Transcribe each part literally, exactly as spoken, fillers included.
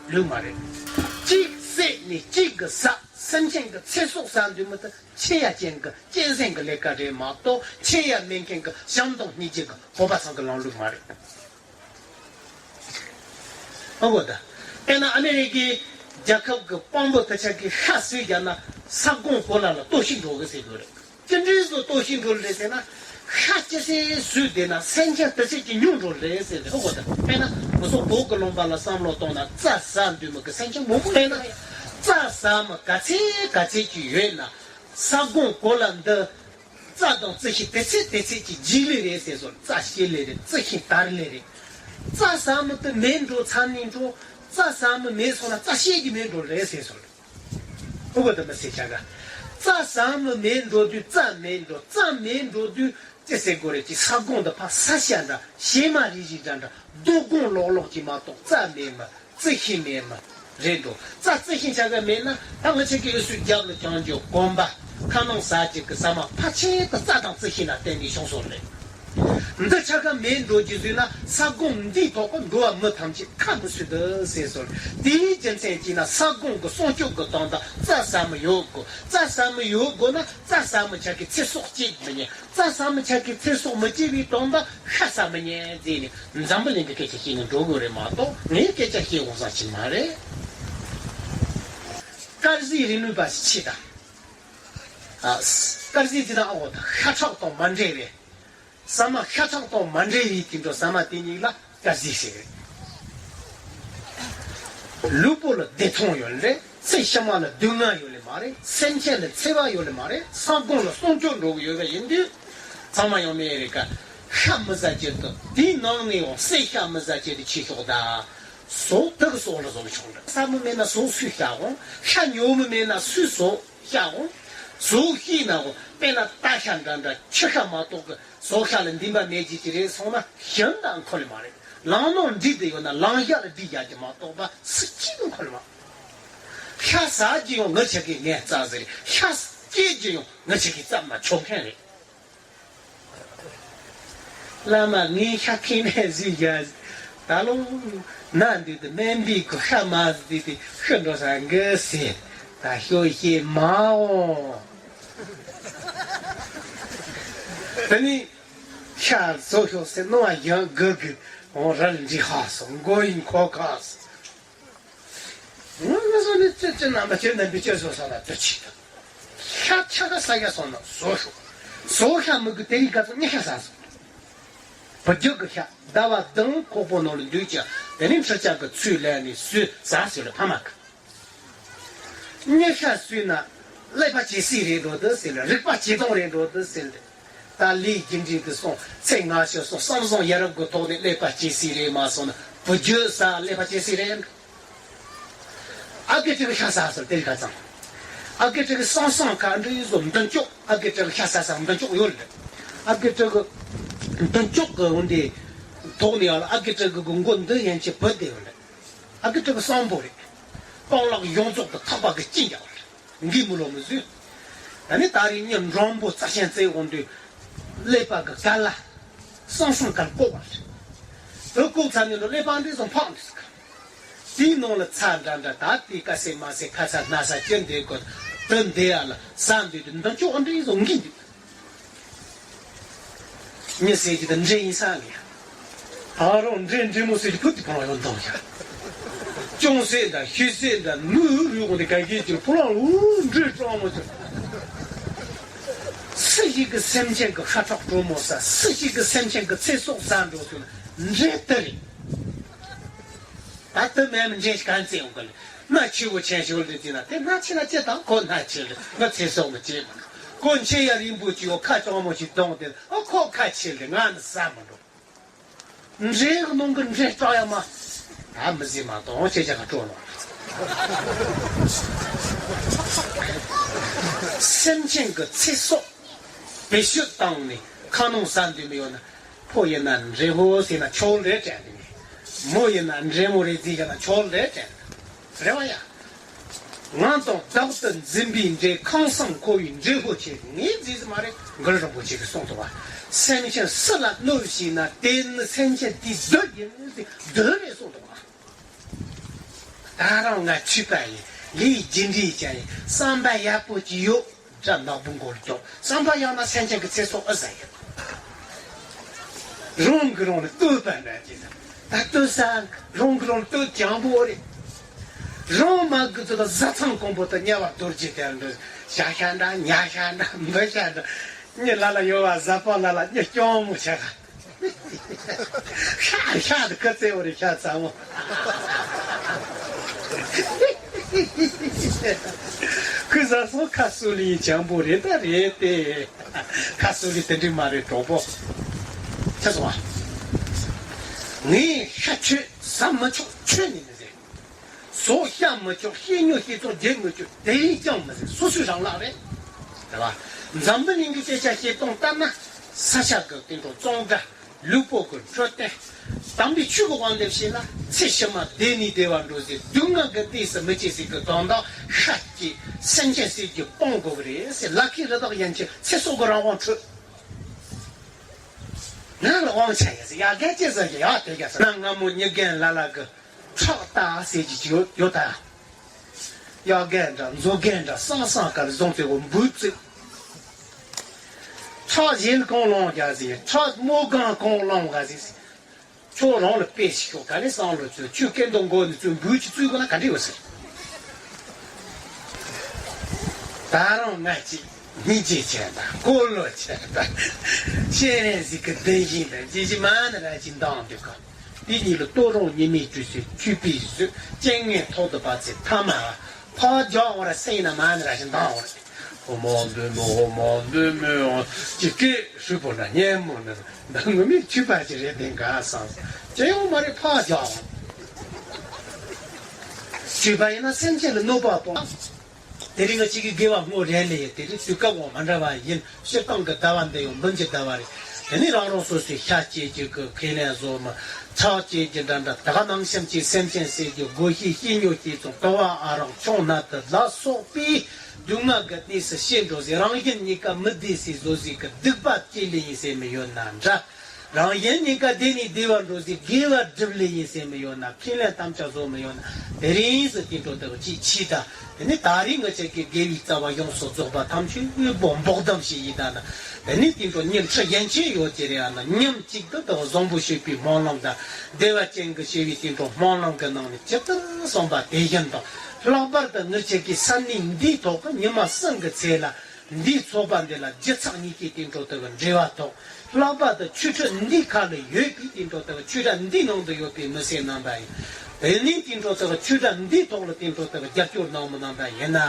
ལུགས་མ་རེད། གཅིག་བསད་ནས་གཅིག་གི་ཟ། སེམས་ཅན་གྱི་ཚེ་སྲོག་ཟ་འདོད་མི་དེ་ཆེ་ཡ་ཅན་གྱི་གཅན་གཟན་གྱི་ལས་ཀ་རེད་མ་གཏོགས། ཆེ་ཡ་མེད་མཁན་གྱི་བྱམས་དང་སྙིང་རྗེ་གི་བོད་པ་ཚང་གི་ལམ་ལུགས་མ་རེད། ཨ་གོ་ད། དཔེར་ན་ཨ་མེ་རི་ཀའི་རྒྱལ་ཁབ་ཀྱི་དཔོན་པོ་དེ་ཆ་གིས་ཤ་གསོས་བརྒྱབ་ན་ས་སྒོང་གོ་ལ་ལ་ལྟོགས་ཤི་འགྲོ་གི་ཟེར་དགོས་རེད། ཅི་འདྲའི་བཟོ་ལྟོགས་ཤི་འགྲོ་ལེ་ཟེར་ན། ཤ་ཅི་སེ་གསོས་བསྡད་ན་སེམས་ཅན་དེ་ཚོ་གི་ཉུང་འགྲོ་ལེ་ཟེར་ཏེ། ཨ་གོ་ད། དཔེར་ན་ང་ཚོ་བོད་ཀྱི་ལུང་པ་ལ་བསམ་བློ་གཏོང་ན་རྩྭ་ཟ་འདོད་མི་གི་སེམས་ཅན་མང་པོ་ཡོད་ན། རྩྭ་ཟ་མི་ག་ཚད་ག་ཚད་ཅིག་ཡོད་ན། ས་སྒོང་གོ་ལ་འདི་རྩྭ་དང་རྩི་ཤིང་དེ་ཚད་དེ་ཚད་ཀྱི་རྗེས་ལུས་རེད་ཟེར་སོང་། རྩྭ་སྐྱེ་ལེ་རེད། རྩི་ཤིང་དར་ལེ་རེད། རྩྭ་ཟ་མི་དེ་མེད་འགྲོ་ཚར་ནས་འགྲོ། རྩྭ་ཟ་མི་མེད་སོང་ན་རྩྭ་ཤེད་ཀྱི་མེད་འགྲོ་རེད་ཟེར་སོང་། ཨོ་གོ་ད་མི་སེ་ཆ་ག་རྩྭ་ཟ་མི་མེད་འགྲོ་དུས་རྩྭ་མེད་འགྲོ། རྩྭ་མེད་འགྲོ་དུས་ཅི་ཟེར་དགོས་རེད། ཅི་ས་སྒོང་འདི་ཕ་ས་ཤ་འདྲ། བྱེ་མ་རིལ་རིལ་འདྲ་འདྲ། རྡོ་སྒོང་ལོག་ལོག་ཅིག་མ་གཏོགས་རྩྭ་མེད་མི། རྩི་ཤིང་མེད་མི་རེད་འགྲོ། རྩྭ་རྩི་ཤིང་ཆ་ག་མེད་ན་ད་ང་ཆ་གི་ཨུ་སུའི་རྒྱབ་ལ་བྱང་རྒྱུ་གོམ་པ། ཁ་ནང་ཟ་རྒྱུ་གི་ཟ་མ་ཕལ་ཆེར་དུ་རྩྭ་དང་རྩི་ཤིང་ལ་བརྟེན་ནས་བྱུང་སོང་རེད། འདི་ཆ་ག་མེད་འགྲོ་རྒྱུ་བཟོས་ན་ས་སྒོང་འདིའི་ཐོག་གི་འགྲོ་བ་མི་ཐམས་ཅད་ཁ་མི་སུ་དུ་ཟེར་སོང་། དེའི་རྒྱུ་མཚན་གྱིས་ན་ས་སྒོང་གི་སྲུང་སྐྱོབ་ཀྱི་དོན་དག་རྩྭ་ཟ་མི་ཡོད་དགོས། རྩྭ་ཟ་མི་ཡོད་དགོས་ན་རྩྭ་ཟ་མི་ཆ་གི་ཚེ་སྲོག་སྐྱེལ་མི་ཉན། རྩྭ་ཟ་མི་ཆ་གི་ཚེ་སྲོག་མི་སྐྱེལ་བའི་དོན་དག་ཤ་ཟ་མི་ཉན་ཟེར་ནས་འཛམ་བུ་གླིང་གི་སྐད་ཆ་བཤད་ནས་འགྲོ་དགོས་རེད་མ་གཏོགས་ངའི་སྐད་ཆ་བཤད་དགོས་ས་ཞིག་མ་རེད། དཀར་ཟས་རིག་ནུས་པ་ཞིག་ཕྱེ་དང་། ཨ། དཀར་ཟས་ཅི་དང་ཨ་འོ་དང་ཤ་ཁྲག་དང་མ་འདྲེས་པའི། ཟ་མ་ཤ་ཁྲག་དང་མ་འདྲེས་པའི་དེ་འདྲ་ཟ་མ་དེ་གཉིས་ལ་དཀར་ཟས་ཟེར་གི་རེད། ལུས་པོ་ལ་བདེ་ཐང་ཡོད་ལེ་རེད། ཚེ་ཕྱི་མ་ལ་སྡུག་བསྔལ་ཡོད་ལེ་མ་རེད། སེམས་ཅན་ལ་འཚེ་བ་ཡོད་ལེ་མ་རེད། ས་སྒོང་ལ་སྲུང་སྐྱོབ་འགྲོ་གི་ཡོད་པ་ཡིན་དུས། ཚང་མ་ཡང་མེད་རེད་ཀ་ཤ་མི་ཟ་ཅེས་དང་དེའི་ནང་ནས་ཡང་བསད་ཤ་མི་ཟ་ཅེས་དེ་ཆེ་ཤོག་ད། ཟོག་དག་ཟོག་ལ་ཟོག་ཆུང་འདྲ། ཟ་མི་མེད་ན་ཟོག་སུས་བཤའ་འོང་། ཤ་ཉོ་མི་མེད་ན་སུས་ཟོག་བཤའ་འོང་། ཟོག་བཤས་ན་འོང་། དཔེར་ན་རྟ་ཤ་འདྲ་འདྲ་ཁྱི་ཤ་མ་གཏོགས་གི་ཟོག་ཤ་ལ་འདུན་པ་མེད་ཅིག་ཅིག་རེད་སོང་ན་ཞིང་དང་འཁོར་ལེ་མ་རེད། ལང་ནང་འགྲིག་དེ་ཡོད་ན་ལང་ཤ་ལ་འགྲིག་ཡག་གི་མ་གཏོགས་པ་སུ་གཅིག་ཏུ་འཁོར་ལེ་མ། ཤ་ཟ་གི་ཡོང་ངི་ཆ་གི་ངས་རྩ་ཟེར། ཤ་སྐྱེ་གི་ཡོང་ངི་ཆ་གི་རྩ་མ་ཆོག་མཁན་རེད། བླ་མ་ངའི་ཤ་ཁེ་ནས་བཟོས་བཞག་ད་ལོ་ན་འདུག་དུ་སྨན་པའི་གི་ཤ་མ་ཟོས་དེ་ཤི་འགྲོ་ས་འགི་ཟེར། ད་ཤོ་ཤེས་མ་འོང་། དེ་ནི་ཤ་ཟོ་ཤོག་ཟེར་ནོ་བ་ཡང་གི་གི་འོང་རལ་འདྲི་ཧ་སོང་མགོ་ཡིན་ཁོ་ཁ་སོང་། ང་ང་ཚོ་ནི་ཙི་ཙི་རྣམ་པ་ཁྱེད་རྣམ་པའི་སྤྱོད་བཟོ་ས་ལ་འདི་ཆེ་དང་། ཤ་ཆ་ག་ས་ཡ་སོང་ན་བཟོ་ཤོག་བཟོ་ཤ་མི་དགོས་དེ་རིང་ག་ཚོ་ཉི་ཤ་ཟ་སོང་། བུ་རྒྱུད་ཀྱི་ཤ་ཟླ་བ་བདུན་ཁོག་པོ་ནང་ལ་འདུས་ཀྱང་དེ་ནི་འཕྲུལ་ཆས་ཀྱི་ཚུལ་ལས་ནི་སུས་ཟ་ཟེར་ལ་ཕ་མ་གི། ཉི་ཤ་ཟོས་ན་ཀླད་པ་ཇེ་སྲིད་རེད་འགྲོ་འདི་ཟེར་ལ་རིག་པ་ཇེ་སྟོང་རེད་འགྲོ་འདི་ཟེར་ལ། ད་ལས་རྒྱུ་འབྲས་དུ་སོང་ཚེ་སྔ་ཕྱི་སོང་བསམ་བཟང་ཡ་རབས་ཀྱི་ཐོག་ནས་ཀླད་པ་སྐྱེ་སྲིད་རེད་མ་སོང་ན་བུ་རྒྱུད་ས་ཀླད་པ་སྐྱེ་སྲིད་རེད། ཨ་ཀེ་ཀྲི་གི་ཤ་ཟ་སོང་དེ་རིག་ག་ཙང་། ཨ་ཀེ་ཀྲི་གི་སང་སང་ཁ་འདྲི་ཡིན་བཟོ་མདུན་ཅོག་ཨ་ཀེ་ཀྲི་གི་ཤ་ཟ་ས་མདུན་ཅོག་ཡོད་ལ། ཨ་ཀེ་ཀྲི་གི་མདུན་ཅོག་གི་འོན་ཏེ་ཐོག་ནས་ཡང་ལ་ཨ་ཀེ་ཀྲི་གི་མགོ་འདི་ཡན་ཆད་བུད་དེ་ཡོད་ལ། ཨ་ཀེ་ཀྲི་གི་སང་པོ་རེད། སྤང་ལག་ཡོངས་རྫོགས་ཀྱི་ཐག་པ་གི་གཅིན་རྒྱག་ལ། འགི་མི་ལོ་མི་བཟོས། ད་ནི་ད་རེས་ཉིན་འགྲོན་པོ་རྩ་ཆེན་བཙལ་འོང་དུས། ཀླད་པ་གི་ག་ལ། སང་སང་གར་བཀོག་པ་རེད། དུ་བཀོག་ཚར་ནས་ལོ་ཀླད་པ་འདི་ཚོ་འཕག་འདུག་ཟེར། དེའི་ནང་ལ་ཚྭ་འདྲ་འདྲ་ད་དེ་ཀ་སེ་མ་སེ་ཁ་ཚ་སྣ་ཚ་ཅི་འདྲ་དགོས་དུ་འདི་ཡ་ལ་ཟ་འདོད་དུ་འདི་ཅོག་འདྲ་ཡིན་ཟོ་འགི་འདུག་མི་ཟེར་གྱི་ད་འདྲེ་ཡིན་ས་ངས། ད་རུང་འདྲེ་འདྲེ་མོ་ཟེར་གྱི་བུ་དེ་ཕོ་ཡོང་དང་ཡ། ཅུང་ཟད་འདྲ་ཤི་ཟད་འདྲ་ནུ་རུ་འོང་དེ་ག་གེ་ཅིག་ཕོ་ལང་ལུ་འདྲེ་སྤྲང་མོ་ཟེར། སུ་ཞིག་གི་སེམས་ཅན་གྱི་ཤ་ཁྲག་དྲོན་མོ་ཟ། སུ་ཞིག་གི་སེམས་ཅན་གྱི་ཚེ་སྲོག་ཟ་འགྲོ་ཟེར་ན་འདྲེ་ལྟ་རེད། ད་ལྟ་མེད་མི་འདྲེ་ཞིག་ག་ཚེ་ཡོང་གི་ལ། སྣ་ཆེ་བོ་ཆེན་ཞིག་ལ་བརྩིས་ན་དེ་སྣ་ཆེ་ན་ཅི་དང་ཁོ་སྣ་ཆེ་ལ་ང་ཚེ་སྲོག་མི་བྱེད་མི་འགྲོ། ཁོ་མཆེ་ཡ་རིང་པོ་ཅིག་ཡོད་ཁ་གྲང་མོ་ཞིག་གདོང་དེ་ཨ་ཁོ་ཁ་ཆེ་ལ་ང་ནི་ཟ་མི་འགྲོ། འདྲེ་གི་ནང་གི་འདྲེ་སྐྲག་ཡ་མ། ད་མི་ཟེར་མ་གཏོང་ཅེས་བྱ་ག་སྤྲོ་ལོ། སེམས་ཅན་གི་ཚེ་སྲོག་བེད་སྤྱོད་བཏང་ནས་ཁ་ནང་ཟ་འདོད་མི་ཡོད་ན། ཕོ་ཡིན་ན་འདྲེ་ཕོ་ཟེར་ན་ཆོག་ལེ་དྲན་དེ་ནི། མོ་ཡིན་ན་འདྲེ་མོ་རེད་ཟེར་ཡ་ན་ཆོག་ལེ་དྲན། རེ་བ་ཡ། ང་དང་བདག་ཏུ་འཛིན་པའི་འདྲེ། ཁམས་གསུམ་འཁོར་བའི་འདྲེ་ཕོ་ཆེ། ངས་ཟེར་ཟེར་མ་རེད། གུ་རུ་རིན་པོ་ཆེ་གིས་གསུངས་འདུག་བ། སེམས་ཅན་སུ་ལ་གནོད་བྱས་ན། དེ་ནི་སེམས་ཅན་དེའི་བདུད་ཡིན་ཟེར་བདུད་རེད་གསུངས་འདུག་བ། ད་རང་ང་ཆོས་པ་ཡིན། ལས་རྒྱུ་འབྲས་ཅན་ཡིན། བསམ་པ་ཡག་པོ་ཅིག་ཡོད། དགྲ་ནག་པོ་མགོ་ལ་རྒྱོབ། བསམ་པ་ཡག་ན་སེམས་ཅན་གྱི་ཚེ་སྲོག་ཨེ་ཟ་ཡོད། རང་གིས་རང་ལ་བསྟོད་པ་འདྲ་ཅིག་ཟ། ད་བསྟོད་ས་རང་གིས་རང་ལ་བསྟོད་ཅང་པོ་རེད། རང་མ་གི་ཚོ་ལ་བཟའ་ཚང་གོང་པོ་དང་དམྱལ་བར་རྡོ་རྗེ་དེར་འགྲོ། ཤ་ཤ་འདྲ་ཉ་ཤ་འདྲ་འབུ་ཤ་འདྲ། མྱི་ལ་ལ་ཡོད་པ་བཟའ་པ་ལ་ལ་མྱི་སྐྱོ་མོ་ཆགས། ཤ་ཤ་དེ་ཁ་རྩེ་བོ་རེད། ཤ་ཚ་མོ། ཁོས་བཟའ་སོང་། ཁ་སུ་ལི་ཅང་པོ་རེད། ད་རེད་དེ། ཁ་སུ་ལི་དེ་འགྲིག་མ་རེད་གྲོགས་པོ། ཆ་སོང་ཨ། ངས་ཤ་ཆོས་ཟ་མི་ཆོག་ཆོས་ནི་མི་ཟེར། ཟོག་བཤའ་མི་ཆོག་བཤས་ཉོ་བཤས་ཚོང་རྒྱག་མི་ཆོག་དེ་ཡིན་ཀྱང་མི་ཟེར། སོ་སོའི་རང་ལག་རེད། རེད་བ། འཛམ་བུ་གླིང་གི་སྐད་ཆ་བཤད་སྟངས་ལྟར་ན། ས་ཆ་གི་དེ་འགྲོ་བཙོང་སྒྲ། ལུས་པོ་གི་འཕྲོད་བསྟེན། དམ་པའི་ཆོས་ཀྱི་དབང་དུ་བྱས་ན་ཚེ་ཕྱི་མ་བདེ་ནས་བདེ་བར་འགྲོ་ཟེར། སྡུག་བསྔལ་གྱི་གནས་སུ་མི་སྐྱེ་ཟེར་གྱི་དོན་དག་ཤ་སྐྱེས་སེམས་ཅན་ཟེར་རྒྱུ་སྤོང་དགོས་ཀྱི་རེད་ཟེར། ལ་ཁའི་རི་དྭགས་ཡན་ཆད་ཚེ་སྲོག་གི་རང་དབང་འཕྲོད། ང་ལ་དབང་ཆ་ཡོད་ཟེར། ཡ་རྒན་ཅི་ཟེར་གྱི་ཡ་དེ་རྒྱ་ཟེར། ན་སྔ་མོ་མྱི་རྒན་ལ་ལ་གི་ཁྲག་ལྟ་ཟེར་གྱི་ཅིག་ཡོད་ཡོད་ད། གཡག་རྒན་འདྲ་མཛོ་རྒན་འདྲ་སང་སང་ཀར་བཟུང་ཚེ་འོ་འབུ་བཙུགས། ཁྲག་གཞན་གང་སློང་རྒྱ་ཟེར། ཁྲག་མོ་གང་གང་སློང་ག་ཟེར། ཁྱོད་རང་ལ་དཔེ་ཞིག་ཤོག་ག་ལེ་སང་ལོ་ཚོད་ཁྱོད་སྐད་མདོ་མགོ་ནས་ཚོད་འབུ་ཅིག་བཙུགས་དགོས་ན་ག་འདྲ་ཡོད་ཟེར། ད་རང་ང་ཅིག་སྙིང་རྗེ་ཆེ་དང་བསྐོ་བློ་ཆེ་དང་ཤེས་རན་ཟིག་གི་བདེན་ཞིང་དང་ཅི་ཞིག་མ་ནི་ར་ཅིག་འདང་འདུག་ག་དེ་གཉིས་ལ་ལྟོ་རོང་ཉི་མའི་དུས་སུ་ཆུད་པའི་གཟུགས་སྤྱན་ལྔའི་ཐོག་ཏུ་བབས་ཚེ་ཐ་མ་ཕ་རྒྱག་འོང་ར་སེང་ན་མ་ནི་ར་ཞིག་འདང་འོང་ར། ཧོ་མ་འདུན་མོ་ཧོ་མ་འདུན་མོ་ཅི་སྐད་ཧྲུལ་པོ་ན་སྙན་མོ་ན་ད་ངོ་མའི་ཆུད་པ་ཅི་རེད་དེ་འགའ་སང་སྐྱེ་ཡོང་མ་རེད་ཕ་རྒྱག་འོང་། ཆུད་པ་ཡིན་ན་སེམས་ཅན་ལ་གནོད་པ་སྤོང་། དེ་རིང་ང་གཅིག་གི་དགེ་བ་སྔོ་རལ་ལེ་ཡི་དེ་རིང་དུས་སྐབས་འོང་མ་འདྲ་བ་ཡིན། སྤྱིར་བཏང་གི་ཟླ་བ་འདི་ཡང་འབུམ་གྱི་ཟླ་བ་རེད། དེ་ནི་རང་རང་སོ་སོའི་ཤ་སྐྱེས་ཀྱི་གི་ཁས་ལེན་བཟོ་མི་ཁྲག་སྐྱེས་ཀྱི་འདྲ་འདྲ་ད་ག་ནང་བཞིན་གྱི་སེམས་ཅན་ཟེར་གྱི་སྒོ་ཤེས་ཤེས་ཉོ་ཤེས་ཚོང་དུ་བ་ཨ་རག་ཆུང་ན་དུ་ལ་སོགས་པའི་སྡུག་བསྔལ་གྱི་གནས་སུ་སྐྱེ་འགྲོ་ཟེར། རང་གཞན་གཉིས་ཀ་མི་བདེ་སའི་བཟོ་ཟིག་གི་སྡིག་པ་སྐྱེས་ལེ་ཡིན་ཟེར་མི་ཡོད་ན་འདྲ། རང་གཞན་གཉིས་ཀ་བདེ་ནས་བདེ་བར་འགྲོ་ཟིག་དགེ་བ་སྒྲུབ་ལེ་ཡིན་ཟེར་མི་ཡོད་ན། ཁས་ལེན་དམ་བཅའ་བཟོ་མི་ཡོད་ན། དེ་རིང་སུ་དེ་འགྲོ་དག་ཅིག་ཕྱིས་ད། དེ་ནི་ད་རེས་ང་ཅག་གི་དགེ་བའི་རྩ་བ་ཡོངས་སུ་རྫོགས་པ་ཐམས་ཅད་དབུལ་པོ་འབོག་སྡོམ་ཞིག་ཡིན་ད་ན། དེ་ནི་དེ་འགྲོ་ཉིན་ཁྲི་ཡན་ཆད་ཡོད་ཀྱི་རེད་ཨ་ན། མཉམ་གཅིག་ཏུ་དག་བཟང་པོ་སྤྱོད་པའི་སྨོན་ལམ་དང་བདེ་བ་ཅན་གྱི་སྤྱོད་པའི་དེ་འགྲོ་སྨོན་ལམ་གྱི་ནང་ནས་ཇི་ལྟར་གསུངས་པ་དེ་བཞིན་དང་། ལྷག་པར་དུ་ང་ཅག་གི་ས་གནས་འདིའི་ཐོག་གི་ཉི་མ་གསུམ་གྱི་ཚེ་ལ། འདིའི་ཚོགས་པ་འདི་ལ་སྒྱུ་ཚབ་གཉིས་ཀྱི་དེ་འགྲོ་དག་འབྲེལ་བ་ཐོག་ལྷག་པར་དུ་ཆོས་ཁྲི་འདིའི་ཁ་ལ་ཡོད་པའི་དེ་འགྲོ་དག་ཆོས་གྲྭ་འདིའི་ནང་དུ་ཡོད་པའི་མི་སེར་རྣམ་པ་ཡིན། དེ་ནས་དེ་འགྲོ་དག་ཆོས་གྲྭ་འདིའི་ཐོག་ལ་དེ་འགྲོ་དག་རྒྱབ་སྐྱོར་གནང་མི་རྣམ་པ་ཡིན་ན།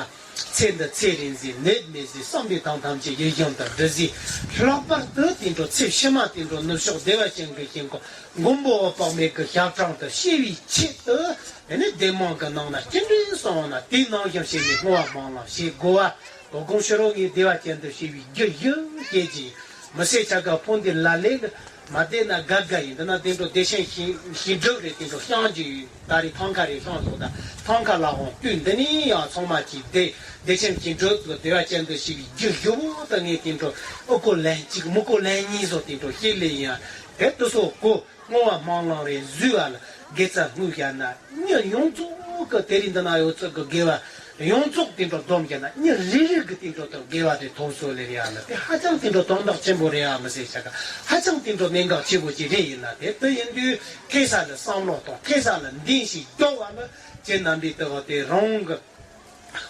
ཚེ་འདི་ཚེ་རིང་ཟིག་ནད་མེད་ཟིག་བསམ་པའི་དོན་ཐམས་ཅད་ཡིད་བཞིན་དུ་འགྲུབ་ཟིག་ལྷག་པར་དུ་དེ་འགྲོ་ཚེ་ཕྱི་མ་དེ་འགྲོ་ནུབ་ཕྱོགས་བདེ་བ་ཅན་གྱི་ཞིང་ཁམས་མགོན་པོ་འོད་དཔག་མེད་ཀྱི་ཞབས་འཕྲེང་དུ་སྐྱེ་བའི་ཆེད་དུ། དེ་ནས་བདེ་སྨོན་གྱི་ནང་ན་ཅི་འདྲའི་གསུངས་ན་དེའི་ནང་བཞིན་བྱས་ནས་བསྔོ་བ་སྨོན་ལམ་བྱེད་དགོས་པ། དོ་དགོང་ཕྱི་རོལ་ངས་བདེ་བ་ཅན་དུ་སྐྱེ་བའི་རྒྱུ་ཡིན་བཤད་ཀྱི། མི་ཚེ་ཆ་ག་ཕུང་འདི་ལ་ལས་མ་བདེ་ན་དགའ་དགའ་ཡིན། འདི་ན་དེ་འགྲོ་བདེ་ཆེན་ཞིང་ཞིང་སྒྲུབ་རེད། དེ་འགྲོ་བཤང་རྒྱུ་ཡིན། ད་རེས་ཐང་ཁ་རེ་བཤང་ལོག་ད་ཐང་ཁ་ལ་འོང་དུས་འདི་ནས་ཡང་ཚང་མ་གྱིས་བདེ་བདེ་ཆེན་ཞིང་སྒྲུབ་ཀྱི་བདེ་བ་ཅན་དུ་སྐྱེ་བའི་རྒྱུ་ཡོད་པོ་ད་ངས་དེ་འགྲོ་ཨུ་ཀོ་ལན་གཅིག་མུ་ཀོ་ལན་གཉིས་བཟོ་དེ་འགྲོ་བཤད་ལེ་ཡིན། དེ་དུ་སོ་ཀོ་བསྔོ་བ་སྨོན་ལམ་རེ་བཟོས་པ་ལ་དགེ་རྩ་བསྔོས་བཞག་ན་མྱི་ཡོངས་རྫོགས་ཀྱི་དེ་རིང་འདི་ན་ཡོད་ཚད་ཀྱི་དགེ་བ་ཡོངས་རྫོགས་དེ་འགྲོ་སྡོམ་བཞག་ན་མྱི་རེ་རེ་གི་དེ་འགྲོ་དག་དགེ་བ་དེ་ཐོབ་སོ་ལེ་རེད་ཨ་ན། དེ་ཧ་ཅང་དེ་འགྲོ་དོན་དག་ཆེན་པོ་རེད་ཨ་མི་ཟེར་ཤ་ཀ་ཧ་ཅང་དེ་འགྲོ་གནད་འགག་ཆེན་པོ་ཅིག་རེད། ཡིན་ན་དེ་དེ་ཡིན་དུས་ཁེ་ས་ལ་བསམ་བློ་གཏོང་། ཁེ་ས་ལ་འདིང་ཞིག་རྒྱོབ་པ་ལ་ཁྱེད་རྣམ་པའི་དག་དེ་རང་གི་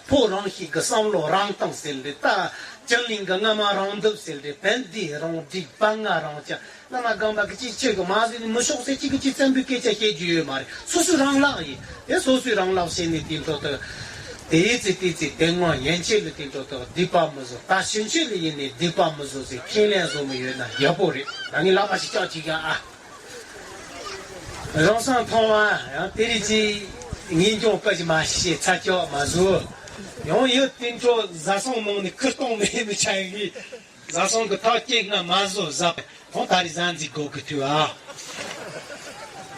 ཕོ་རང་ཤེས་ཀྱི་བསམ་བློ་རང་སྟེང་ཟེར་རེད། ད་སྤྱང་གླིང་གི་རྔ་མ་རང་འདུག་ཟེར་རེད། བན་དེ་རང་འགྲིག་པ་ང་རང་ཅག་བླ་མ་སྒང་པ་གི་ཅིག་ཆོས་གི་མ་ཟེར་ནས་མི་ཤོག་ཟེར་གཅིག་གི་གཅིག་བཙན་པོའི་སྐད་ཆ་བཤད་རྒྱུ་ཡོད་མ་རེད། སོ་སོའི་རང་ལག་ཡིན། དེ་སོ་སོའི་རང་ལག་བྱས་ནས་དེ་འགྲོ་དག་དེའི་ཚེ་དེའི་ཚེ་དེ་སྔོན་ཡན་ཆད་ལ་དེ་འགྲོ་དག་སྡིག་པ་མི་བཟོ། ད་ཕྱིན་ཆད་ལ་ཡིན་ནས་སྡིག་པ་མི་བཟོ་ཟེར་ཁས་ལེན་བཟོ་མི་ཡོད་ན་ཡག་པོ་རེད། ད་ངས་ལག་པ་ཞིག་བཅག་ཅིག་ཡ་ཨ། རང་སང་མཐོང་བ་ཡང་དེ་རིགས་ཀྱི་ངེས་འབྱུང་དཔེ་ཞིག་མ་ཤེས་ཚ་ཀྱོག་མ་བཟོ། ཡང་ཡོད་དེ་འཕྲོ་བཟའ་ཚང་ནང་ནས་ཁུར་གཏོང་མེད་མི་ཆ་གི་བཟའ་ཚང་གི་ཐག་བཅད་ང་མ་བཟོ་བཟའ་བ་ཁོང་ད་རེས་བཟའ་འཛིན་དགོས་གི་ཐུ་ཨ།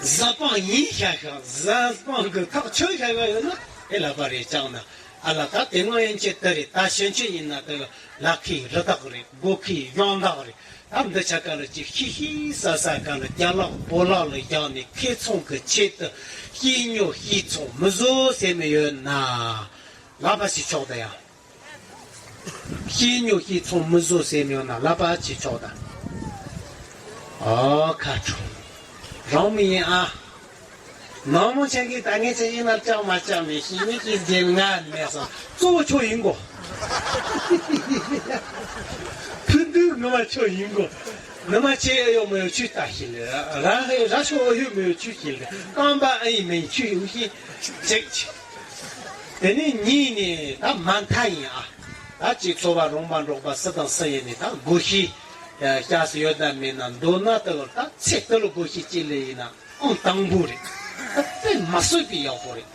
བཟའ་སྤང་ཡིན་ཤ་ཤ་བཟའ་སྤང་གི་ཐག་ཆོད་ཤ་ཤ་ཡོད་ན་ཨེ་ལབ་པ་རེད་ཀྱང་ན་ཨ་ལ་ད་དེ་སྔོན་ཡན་ཆད་དེ་རེད། ད་ཕྱིན་ཆད་ཡིན་ན་དེ་ལ་ཁའི་རི་དྭགས་རེད། སྒོ་ཁའི་གཞོང་དག་རེད། ད་འདི་ཆ་ག་ལ་ཅིག་ཤི་ཤི་ས་ས་ག་ལ་རྒྱ་ལག་པོ་ལག་ལ་བཞག་ནས་ཁེ་ཚོང་གི་ཆེད་དུ་ཤི་ཉོ་ཤི་ཚོང་མི་བཟོ་ཟེར་མི་ཡོད་ན་ལབ་པ་ཞིག་ཆོག་ད་ཡ། ཤི་ཉོ་ཤི་ཚོང་མི་བཟོ་ཟེར་མི་ཡོད་ན་ལབ་པ་ཞིག་ཆོག་ད། ཨོ་ཁ་ཁྲོ། རང་མི་ཡིན་ཨ། ནང་མོ་ཆེན་གྱིས་ད་ངས་ཆེ་ཡིན་ན་ལྕགས་མ་ལྕགས་མེད་ཤི་ནི་ཤི་རྗེས་ང་མེད་སོང་གཙོ་བོ་ཁྱོད་ཡིན་གོ། ཕུ་འདུག་ངོ་མ་ཁྱོད་ཡིན་གོ། ནུ་མ་ཆེ་ཨེ་ཡོད་མེད་ཆུ་ལྟ་ཤི་ལ་ར་ཧེ་ར་ཤོ་ཨེ་ཡོད་མེད་ཆུ་ཤི་ལ་རྐང་པ་ཨེ་ཡིན་མེད་ཆུ་ཡོད་ཤི་ཅེག་ཅེག་དེ་ནས་གཉིས་ནས་ད་མ་མཐའ་ཡིན་ཨ། ད་ཅིག་ཚོ་བ་རོང་པ་འབྲོག་པ་སུ་དང་སུ་ཡིན་ནས་ད་སྒོ་ཤི་སྐྱ་སུ་ཡོད་ན་མེད་ན་མདོར་ན་ད་ད་ཚེ་ད་ལོ་སྒོ་ཤི་ཅི་ལས་ཡིན་ན། ཨང་དང་པོ་རེད། ད་དཔེ་མ་སྲོད་པའི་ཡག་པོ་རེད།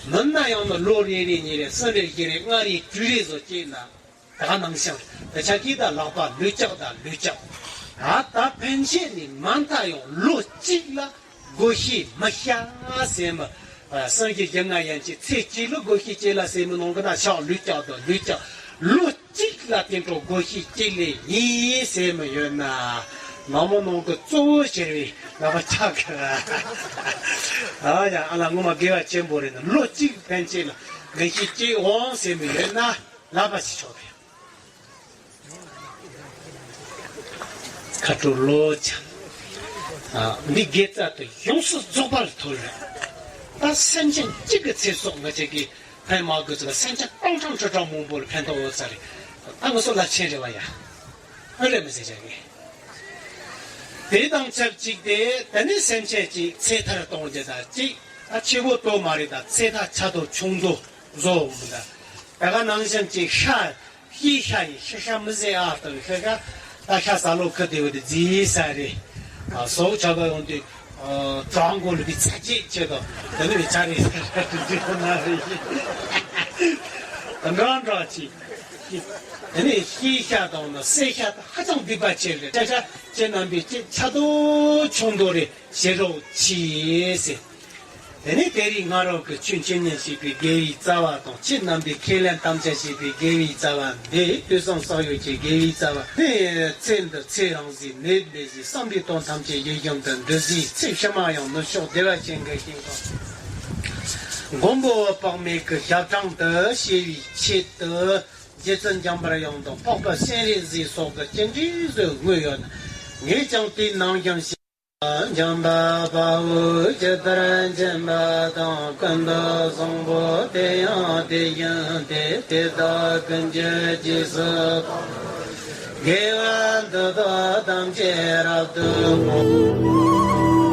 མིན་ན་ཡང་ན་ལོ་རེ་རེ་གཉིས་རེ་གསུམ་རེ་བཞི་རེ་ལྔ་རེ་དྲུག་རེ་བཟོ་སྐྱེས་ན། ད་ག་ནང་བཞིན་དེ་ཆ་གིས་ད་ལག་པ་ལུས་ལྕགས་དང་ལུས་ལྕགས། ད་ད་ཕན་ཆད་ནི་མ་མཐའ་ཡང་ལོ་གཅིག་ལ་སྒོ་ཤི་མི་ཤ་ཟེར་མི། སངས་རྒྱས་བཞི་ལྔ་ཡན་ཆད་ཚེ་གཅིག་ལ་སྒོ་ཤི་སྐྱེས་ལ་ཟེར་མི་ནང་གི་ན་ཤག་ལུས་ལྕགས་དང་ལུས་ལྕགས་ལོ་གཅིག་ལ་དེ་འཕྲོ་སྒོ་ཤི་སྐྱེས་ལེ་ཡིན་ཟེར་མི་ཡོད་ན། ནང་མོ་ནང་གི་གཙོ་བོ་ཟེར་བའི་ལག་པ་ཆག་གི། ཨ་ཡ་ཨ་ལ་ངོ་མ་དགེ་བ་ཆེན་པོ་རེད་ན་ལོ་གཅིག་ཕན་ཆད་ལ་སྒོ་ཤི་སྐྱེས་འོང་ཟེར་མི་ཡོད་ན་ལབ་པ་ཞིག་ཆོག་གི། ཁ་དྲོ་ལོ་ཆ། ཨ་འདི་དགེ་རྩ་དེ་ཡོངས་སུ་རྫོགས་པར་ཐོབ་རེད། ད་སེམས་ཅན་གཅིག་གི་ཚེ་སྲོག་ང་ཅག་གིས་ཕན་མ་དགོས་ཚུལ་ལ་སེམས་ཅན་སྟོང་ཕྲག་ཁྲི་ཕྲག་མང་པོ་ལ་ཕན་ཐོགས་ཡོད་ས་རེད། ད་ང་ཚོ་རླབས་ཆེན་རེད་བ་ཡ། ཨ་རེད་མི་ཟེར་བྱ་གི། དེ་དང་ཆབས་ཅིག་སྟེ་དེ་ནས་སེམས་ཅན་གཅིག་ཚེ་ཐར་གཏོང་རྒྱུ་དང་གཅིག་ད་ཆེ་བོ་དོ་མ་རེད་ད་ཚེ་ཐར་ཆ་དོ་ཆུང་དོ་བཟོ་འོང་མི་ད། ད་ག་ནང་བཞིན་གཅིག་ཤ། ཤི་ཤ་ཡིན་ཤི་ཤ་མི་ཟེར་ཨ་ལྟ་བུའི་ཤི་ཤ། ད་ཤ་ཟ་ལོ་ཁུ་དེ་བ་དེ་རྫི་ས་རེད། ཨ་སོགས་ཆ་ག་ཡོང་དུས་ཨ་བྲང་མགོ་ལུས་པའི་ཚ་རྗེས་ཆེད་དུ་དེ་ནི་བའི་ཆ་རེད་ཟེར་རྫི་ཁོ་ན་རེད། ད་འདྲ་འདྲ་ཅིག་དེ་ནི་ཤི་ཤ་དང་ན་བསད་ཤ་ད་ཧ་ཅང་སྡིག་པ་ཆེ་རེད། ཤ་ཤ་ཁྱེད་རྣམ་པའི་ཅིག་ཆ་དོ་ཆུང་དོ་རེད་ཞེ་རོགས་ཆི་ཟེར། དེ་ནས་དེ་རིང་ང་རང་གི་ཆོས་འཆད་ཉན་བྱེད་པའི་དགེ་བའི་རྩ་བ་དང་ཁྱེད་རྣམ་པའི་ཁས་ལེན་དམ་བཅའ་བྱེད་པའི་དགེ་བའི་རྩ་བ་འདི་དུས་གསུམ་བསགས་ཡོད་ཀྱི་དགེ་བའི་རྩ་བ་ནི་ཚེ་འདི་ཚེ་རིང་ཟིག་ནད་མེད་ཟིག་བསམ་པའི་དོན་ཐམས་ཅད་ཡིད་བཞིན་དུ་འགྲུབ་ཟིག་ཚེ་ཕྱི་མ་ཡང་ནུབ་ཕྱོགས་བདེ་བ་ཅན་གྱི་ཞིང་ཁམས་མགོན་པོ་འོད་དཔག་མེད་ཀྱི་ཞབས་དྲུང་དུ་བྱེད་པའི་ཆེད་དུ་རྗེ་བཙུན་འཇམ་པར་དབྱངས་དང་འཕགས་པ་སྤྱན་རས་གཟིགས་སོགས་ཀྱི་སྤྱན་འདྲེན་ཚོས་བསྔོས་ཡོད། ངས་ཀྱང་དེ་ནང་བཞིན་བྱས། འཇམ་དཔལ་དཔའ་བོས་ཇི་ལྟར་མཁྱེན་པ་དང་། ཀུན་ཏུ་བཟང་པོ་དེ་ཡང་དེ་བཞིན་ཏེ། དེ་དག་ཀུན་གྱི་རྗེས་སུ་དགེ་བ་འདི་དག་ཐམས་ཅད་རབ་ཏུ་བསྔོ།